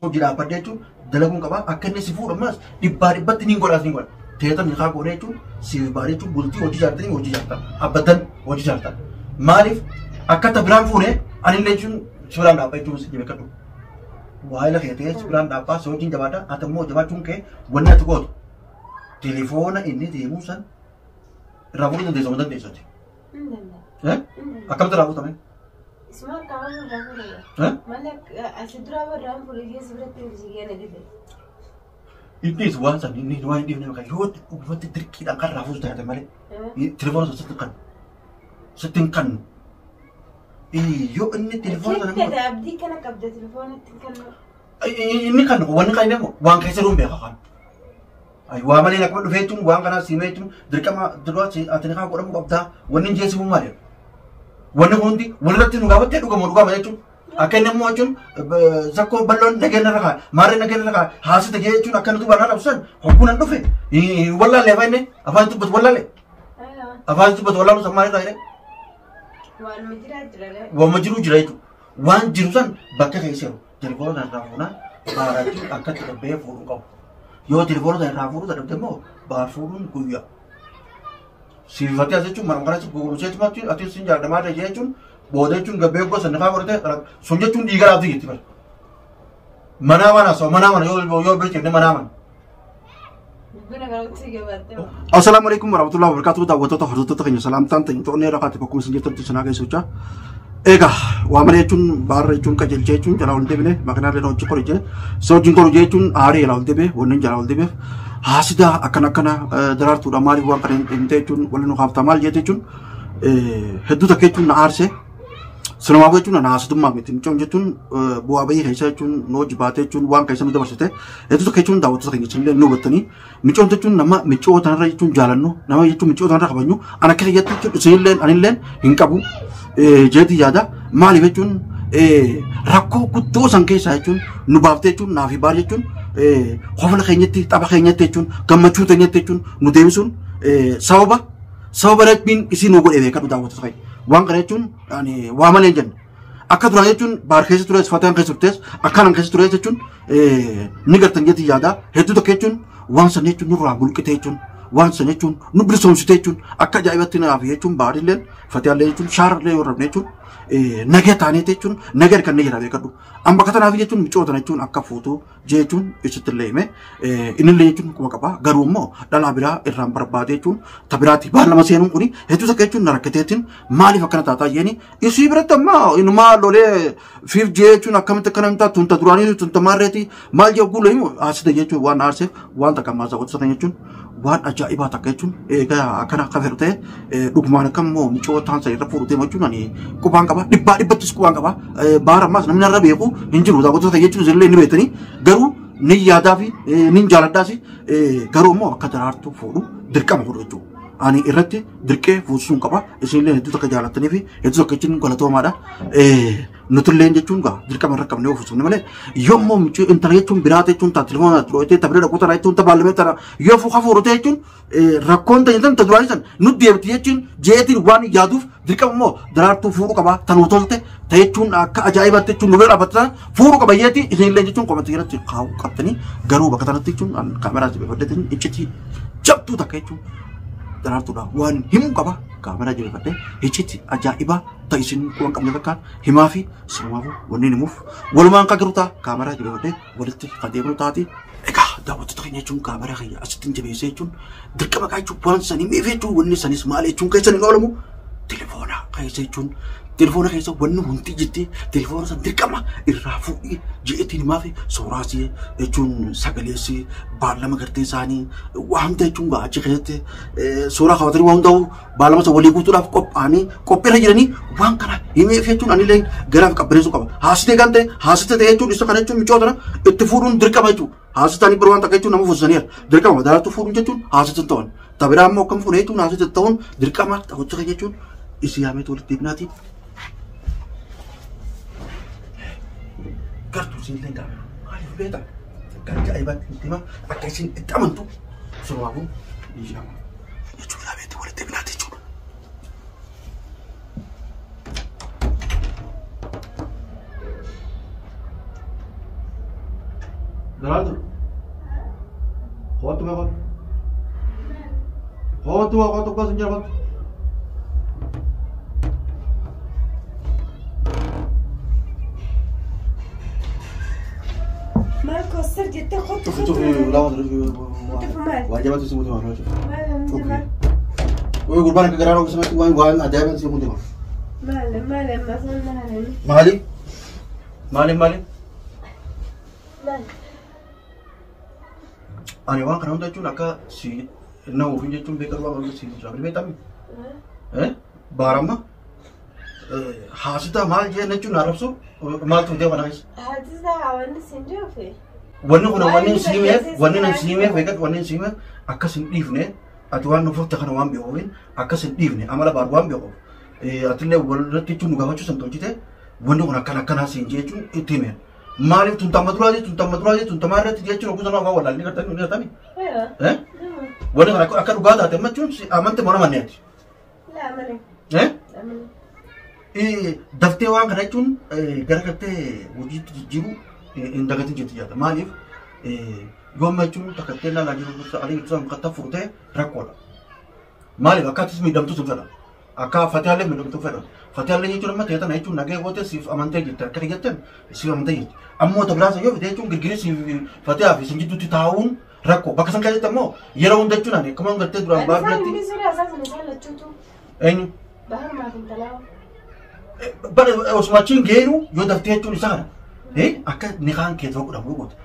Hojii dhaabbadde jechuun dalaguun qaba. Akka inni si fuudhu ammas dhibbaa dhibbatti niin godhaas niin godha. Teetan ni kaa goone jechuun siif baadhe jechuun bultii hojii jaartanii hojii jaartan. Abbattan hojii jaartan. Maaliif akka ta biraan fuune anillee jechuun si biraan dhaabba jechuun si beekadhu. Waa'ee kee ta'ee si biraan dhaabbaa si hojiin jabaadha. Ati immoo jabaachuun kee wanni ati gootu. Telefoona inni deemuu san irraa fuudhuu dandeessa moo dandeessati? Hin danda'a. Eh? Akkamitti irraa fuutame? Isuma harkaa waan irraa fuudhama. Eh? Malee asi duraa warraan fuudhee keessa biratti hojii keenya dide. Innis waan san inni waan hin dhiifne maqaa yoo dhugumatti dirqiidhaan kan irraa fuutu taate malee telefoona sana sitti hin kannu. Sitti hin kannu. Yoo inni telefoona sana immoo Keekkate abdii kana qabda telefoonatti kan inni kan wanni kan inni immoo waan keessa jiru hin beeka kan. Waa malee akkuma dhufee jechuun waan kanaa siimee jechuun dirqama duraa ati ni kaa godhamuu qabdaa wanni hin jeesimu maali? Wanni kun hundi walirratti nu gaafattee dhugamoo dhugama jechuun. Akka inni immoo jechuun zakkoo bal'oon nageenya irra kaa'e maarree nageenya irra kaa'e haasita jee jechuun akka nuti barnaa qabsan hogguun dhufe wallaalee afaan inni afaan dubbatu wallaalee afaan dubbatu wallaalu san maalirraa jedhee Waanuma jiraa jira. waanuma jiru jira jechuudha. Waan jiru san bakka keessa jiru telefoona sana irraa fuunaa baarachuun akka itti dabbee fuudhuu qabu. Yoo telefoona sana irraa fuudhuu dadhabde immoo baar fuudhuun guyyaa. Siifatee as jechuun marma kana gurguruu jechuun ati sin jaalladhamaa ta'e jechuun booda jechuun gabbee gosa nafaa godhate sun jechuun dhiiga laafti jetti bara. Manaa mana so manaa mana yoo yoo bilcheefne manaa mana. Dubbina galuutti gabaattee. Assalaamu alaikum warahmatullahi wabarakatuh. Daawwattoota hordoftoota keenya salaamtaan ta'in to'annee rakaate bakkuma isin jirtanitti isin haa geessu jechaa. Egaa waa malee jechuun baarra jechuun qajeelchee jechuun jalaa ol deebine makinaa illee hojii qoru jee isa hojiin qoru jee jechuun aarii jalaa ol deebe wanni jalaa ol deebeef haasidaa akkana akkana daraartuudha maaliif waan kana hin ta'e jechuun walli nu kaaftaa maal jee jechuun hedduu takka jechuun na aarsee Sinumaaf jechuun ana haasidummaa miti. Mucoon jechuun bu'aa bahii keessa jechuun nu hojii baatee jechuun waan keessa nu dabarsite. Hedduu takka jechuun daawwattoota keenya isinillee nu hubattanii. Mucoon jechuun nama micoo tanarra jechuun jaalannu nama jechuun micoo tanarra kabajnu ana akka kiyyatti jechuun isinillee anillee hin qabu. Jeetii yaada maaliif jechuun rakkoo guddoo san keessaa jechuun nu baaftee jechuun naafi baar jechuun hofla keenyatti tapha keenyatti jechuun gammachuu teenyatti jechuun nu deebisuun sababa sababa rabbiin isii nu godhe beekadhu daawwattoota keenya. Waan kana jechuun ani waa malee hin jenne. Akka duraan jechuun baar keessa tures fataan keessa turtes akkanaan keessa tures jechuun ni gartan jetti yaada hedduu tokko jechuun waan san jechuun nurraa mulqite jechuun waan san jechuun nu bilisoomsite jechuun akka ajaa'ibatti naaf jechuun baarilleen fatiyaallee jechuun shaarallee yoo rabne jechuun nagaa taanee jechuun nagaa harkannee jira beekadhu. Amma bakka tanaaf jechuun micoota jechuun akka fuutuu jechuun isitti illee hime innillee jechuun quba qaba garuu immoo dhalaa biraa irraan barbaade jechuun ta biraatti baal lama seenuun kuni hedduu takka jechuun na rakkateetiin maaliif akkana taataa jeeni isii biratti amma inumaa lolee fiif jee jechuun akkamitti akkana hin taatu tunta duraanii tunta maarreeti maal jee guula himu haasita jechuun waan aarseef waan takka ammaa zaawwatu sana jechuun waan ajaa'ibaa takka jechuun eegaa akkana akka fedhu ta'e dhugumaan akka immoo micoo taansa irra fuudhu deema jechuun ani qubaan qaba dhibbaa dhibbattis qubaan qaba baara ammaas namni irra beeku hin jiru daawwattoota jechuun isinillee ni beektanii garuu ni yaadaa fi ni jaaladhaas garuu immoo akka daraartuu fuudhu dirqama fuudhu jechuudha. Ani irratti dirqee fuudhisuun qaba isinillee hedduu takka jaalattanii fi hedduu takka jechuun galatoomaadha. Nutillee jechuun gaa dirqama irra qabnee ofuusumne malee yommuu micoo intala jechuun biraa jechuun taa telefoona dhooytee taphee dhaquu tana jechuun tabaallamee tana yoo fuuka fuudhu ta'e jechuun rakkoon ta'e tan duraanii san nu deemti jechuun jeetiin waan yaaduuf dirqama immoo daraartuu fuudhu qaba tanuu tolte ta'e jechuun akka ajaa'ibaatti jechuun nu bira dhaabbatu tana fuudhu qaba jeetii isinillee jechuun qomatti irratti kaa'uu qabdanii garuu bakka tanatti jechuun kaameraa jabeeffadheetiin iccitii jabduu takka jechuun daraartuudha waan himuu qaba kaameraa jabeeffadhee iccitii ajaa'ibaa ta'e isin waan qabne takkaan himaa fi sinumaafuu wanni himuuf walumaan kan jiru ta'a kaameraa jabeeffadhee walitti kan deemnu taati. Egaa daawwattoota keenya jechuun kaameraa keenya asitti hin jabeessee jechuun dirqama qaa jechuun waan sanii miif jechuun wanni sanis maal jechuun keessan hin oolamu telefoona keessa jechuun telefoona keessa wanni hundi jirti telefoona san dirqama irraa fuudhii je'eetiin himaa fi suuraasii jechuun sagaleessi baallama gartee isaanii waa hunda jechuun gaa achi keessatti suuraa kaawwatanii waa hundaa'u baallama san walii guutuudhaaf qophaa'anii qophiirra jiranii waan kana himeef jechuun anillee garaaf qabbaneessuu qaba. Haasitee kan ta'e haasitee ta'e jechuun isa kana jechuun micoo tana itti fuudhuun dirqama jechuudha. Haasitanii biroo waan takka jechuun nama fuusaniira. Dirqama daraartuu fuudhuun jechuun haasitee ta'uun. Tabiraa immoo akkam fuudhee jechuun haasitee ta'uun dirqama ta'ucha jechuun isii yaameetu walitti deebinaati. Gartuu isin illee gaafata. Maaliif beektaa? Akka ajaa'ibaatti itti hima akka isin itti amantu sunumaafuu yaama. Jechuun yaameetu walitti deebinaati jechuudha. Daraartu. Kootu mee kootu. Kootu kootu kootu jira kootu. Maal koostar jettee kottu Cufi cufi lama Cufi maal? Waan jabaatu si muti maal. Maal maal Wai gurbaan akka garaa roobsa waan waan ajaa'ibaa si muti maal. maal maal maal maal Maali? Maali maali? maal Ani waan kana hunda jechuun akka si nama ofiin jechuun beekamu waan hunda si jira. Beekami? Eh? Baaramma? Haasita maal jee jechuun arrabsu maaltu fidee kana keessa? Haati isaa wanni siin jiruufi. Wanni kun wanni hin siimeef wanni hin siimeef beekatu wanni hin siimeef akkas hin dhiifne ati waan nu furte kana waan beekuuf akkas hin dhiifne amala baar waan beekuuf atillee walirratti jechuun nu gaafachuu san tolchite wanni kun akkana akkanaa siin jechuun itti hime. Maaliif tun tamma duraa tun tamma duraa tun tamma irratti jechuun oguu sanaa afaan wallaalni gartanii ni gartanii? Aywa. Eh? Wanni kana akka dhugaa taate amma jechuun amante mana manneeti. Laa malee. Eh? Malee. Daftee waan kana jechuun gara gartee hojiitti jijjiiruu hin dagatin jetti jaata. Maaliif yoo amma jechuun takkattee laalaa jiru alii ibsaan kattaa furtee rakkoodha. Maaliif akka atis miidhamtu sun fedha. Akka fatiyaallee miidhamtu fedha. Fatiyaallee jechuun amma teetana jechuun nagee gootee siif amantee jirti. Akka jettan siif amantee jirti. Ammoo tabiraasa yoo fide jechuun girgirii siif fatiyaa fi sin jidduutti taa'uun rakkoo. Bakka san keessatti ammoo yeroo hunda jechuun ani akkuma gartee duraan Isaan baar biratti inni suuraa isaa sana isaan lachuutu eenyu bahar maaf hin talaawu. Bara osuma achiin geenu yoo daftee jechuun isa kana akka niqaan kee dura godhamu goote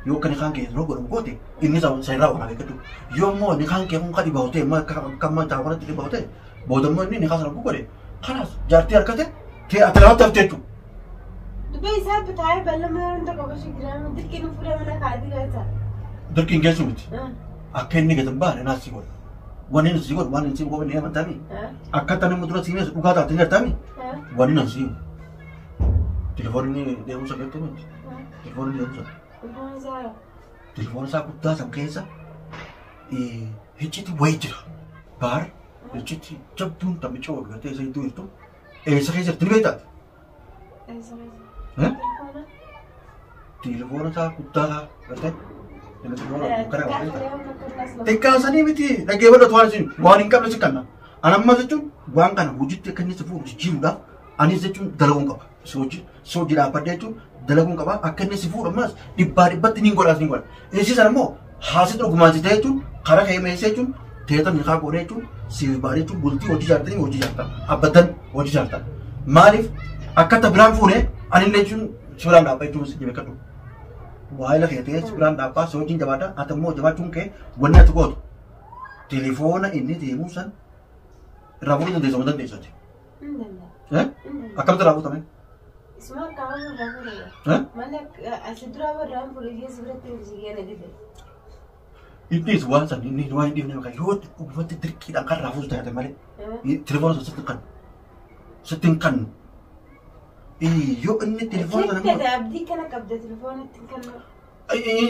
yoo akka niqaan kee dura godhamu goote inni isa irraa waraabee gadhu yoo immoo niqaan kee kun qadi bahu ta'e immoo akka akka amma taa'uratti dhibba ta'e booda immoo inni niqaa sana godhe kanaas jaartii harkate tee ati lamatti haftee jechuudha. Dubbii isaa bitaa'ee bal'ama yeroo tokko gosa giraama dirqiin fuula mana kaa'atii galcha. Dirqiin geessu miti akka inni gadi hin baane naas si godha. Wanni inni si godhu waan inni si godhu ni amantaami. Akka tani immoo dura siimee dhugaa taate ni artami. Wanni nan siimu. Telefoonni deemsa beektu miti. Telefoonni deemsa. Telefoon isaa guddaa san keessa icciitii wayii jira. Baar icciitii jabduun taphichaa wal gartee isa hedduu jirtu. Eessa keessa jirti ni beektaa? Telefoon isaa guddaa gartee. Telefoon kana qabatee. Xiqqaasanii miti dhaggeeffadhatu waan isin waan hin qabne si kanna. Ani amma jechuun waan kana hojiitti akka inni si fuudhu jijjiiruudhaaf anis jechuun dalaguun qaba. Si hojii si hojii dhaabbadde jechuun dalaguun qaba. Akka inni si fuudhu ammas dhibbaa dhibbatti niin godhaas niin godha. Inni sana immoo haasi dhugumaasitee jechuun karaa kee meessee jechuun teetan ni kaa godhee jechuun siif baadhee jechuun bultii hojii jaartanii hojii jaartan abbattan hojii jaartan. Maaliif akka ta biraan fuune anillee jechuun si biraan dhaabba jechuun si beekadhu. Waa'ee lafa ta'ee si biraan dhaabbaa si hojiin jabaadha ati immoo jabaachuun kee wanni ati gootu telefoona inni deemuu san irraa fuudhuu dandeessa moo dandeessati? Akkamitti irraa fuutame? Isuma qaama irraa fuudhama. Malee asi dura barraan fuudhee keessa biratti hojii keenya dide. Innis waan san inni waan hin dhiifne maqaa yoo dhugumatti dirqiidhaan kan irraa fuutu taate malee telefoona sun sitti hin kannu. Sitti hin kannu. Yoo inni telefoona sana immoo Keessa abdii kana qabda telefoona ittiin kennu.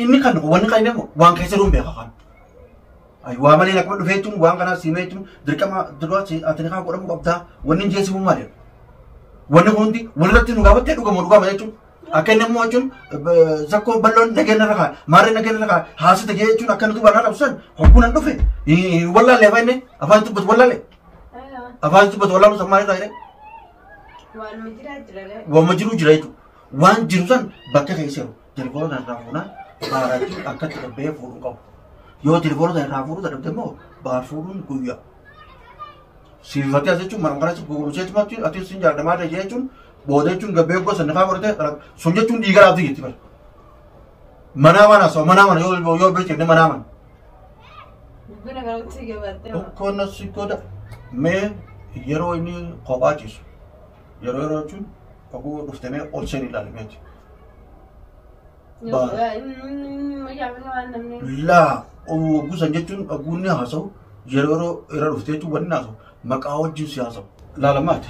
Inni kan wanni kan inni immoo waan keessa jiru hin beeka kan. Waa malee akkuma dhufee jechuun waan kanaa siimee jechuun dirqama dura ati ni kaa godhamuu qabdaa wanni hin jeesimu maali? Wanni kun hundi walirratti nu gaafattee dhugamu dhugama jechuun akka inni immoo jechuun zakkoo bal'oon nageenya irra kaa'e maarree nageenya irra kaa'e haasita jee jechuun akka nuti barnaa qabsan hogguu nan dhufe wallaalee afaan inni afaan dubbatu wallaalee afaan dubbatu wallaalu sammaa irraa jedhee Waan mijiraa jira. Waanuma jiru jira jechuudha. Waan jiru san bakka keessa jiru telefoona sana irraa fuunaa baaraatti akka itti dabbee fuudhuu qabu. Yoo telefoona sana irraa fuudhuu dadhabde immoo baar fuudhuun guyyaa. Siifatee as jechuun manuma kana gurguruu jechuun ati sin jaalladhamaa ta'e jechuun booda jechuun gabbee gosa nafaa godhatee sun jechuun dhiiga dhaabdu jetti bara. Manaa mana soo manaa mana yoo yoo bilcheefne manaa mana. Dubbina galuutti gabattee. Tokkoon si godha mee yeroo inni kophaa ciisu yeroo yeroo jechuun oguu dhuftee mee ol seenii ilaali meeti. Laa oguu san jechuun oguu inni haasa'u yeroo yeroo irra dhuftee jechuun wanni haasa'u maqaa wajjin si haasa'u. Laalamaati.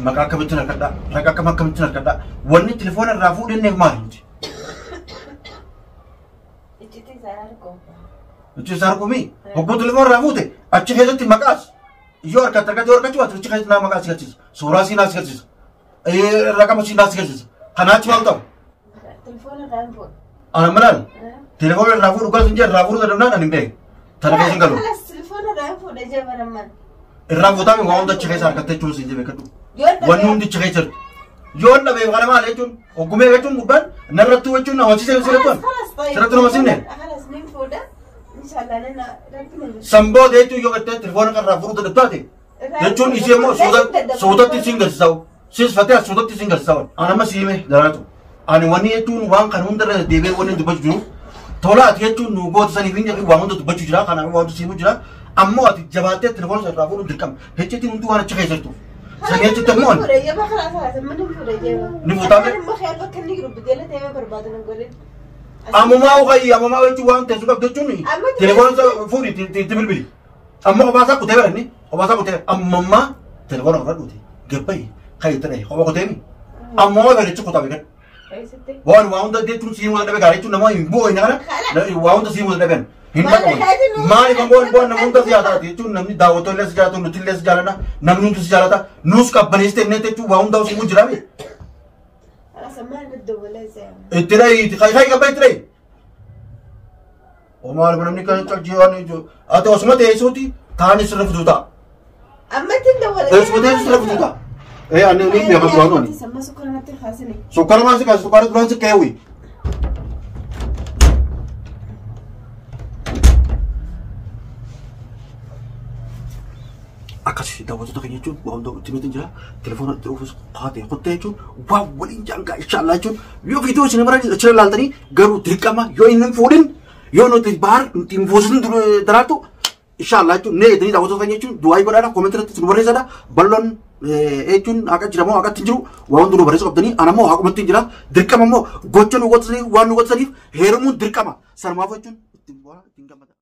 Maqaa akkamittiin harkadhaa raqa akkam akkamittiin harkadhaa wanni telefoona irraa fuudhinneef maali nuti? Iccitii isaa harkoo. Iccitii isaa harkoo mii? Hogguu telefoona irraa fuute achi keessatti maqaas yoo harkatti harkatti yoo harkachuu baate achi keessatti naa maqaa si garsiisa. Suuraa si naa si garsiisa. Raqama si naa si garsiisa. Kanaa achi maal ta'u? Telefoona irraa hin fuudhu. Ana maal? Telefoona irraa fuudhu kan sin irraa fuudhu dadhabnaan ani hin beeku. Tana keessa hin galu. Telefoona irraa fuudha jee baramman. Irraa fuutame waa hunda achi keessa harkattee jechuun sin jebe kadhu. Wanni hundi achi keessa jirtu. Yoo dhabe kana maal jechuun oggumee jechuun gubbaan narrattuu jechuun amansiisee sirrattu. Sirrattu nama simne. Samboo jechuun yoo gartee telefoona irraa fuudhu dadhabtaate jechuun ishee immoo suutatti sin garsiisawu. Sis fatee suutatti sin garsiisawu. Ani amma siime daraatu. Ani wanni jechuun waan kana hundarra deebi'ee wanni dubbachuu jiru. Tola ati jechuun nu goota saniif hin jedhu waan hunda dubbachuu jira. Kanaaf waan hunda siimuu jira. Ammoo ati jabaattee telefoona irraa fuudhuun dirqama. Heccetiin hunduu waan achi keessa jirtu. Sanii achitti ammoo ni fuutame. Ammumaa uqayyi ammumaa jechuun waan teessu qabdu jechuun telefoona fuudhi itti bilbili. Ammoo kophaa kutee baranni kophaa kutee ammammaa telefoona fudhadhuuti gabbayi kan itti dhahe kophaa kuteemi. Ammoo fedhichi kutame kan. Waan waa hunda jechuun siin wal dhabe gaarii jechuun nama hin bu'u kana waa hunda siin wal dhaben hin dhaqamu. Maaliif ammoo hin bu'an nama hunda si jaallata jechuun namni daawwattoonni illee si jaallatu nuti illee si jaallanna namni hundi si jaallata nus qabbaneessite inni jechuun waa hunda si jiraame. Itti dhahi kai gabba itti dhahi. Omaal namni kan calqii waan ati osuma teessuuti taani sirra fituu ta'a. Amma ittiin dawwala. Osuma teessu sirra fituu ta'a. Ani ni beeku duraan ani. Sukkara maal si kaase sukkara duraan si keewwi. Akkasii daawwattoota keenya jechuun waa hunda itti meetiin jira. Telefoona itti dhufuus kaatee kottee jechuun waa waliin jaangaa inshaallah jechuun yoo viidiyoo isin bara achirra ilaaltanii garuu dirqama yoo inni hin fuudhin yoo nuti baar nuti hin fuusin daraartu inshaallah jechuun nee jedhanii daawwattoota keenya jechuun du'aa godhaadha koomentii irratti nu barreessadha bal'oon jechuun haqa jira moo haqatti hin jiru waa hundi nu barreessuu qabdanii ana immoo haqumatti hin jira dirqama immoo gocha nu gootaniif waan nu gootaniif heerumuun dirqama sanumaaf jechuun ittiin bu'aa ittiin gammada.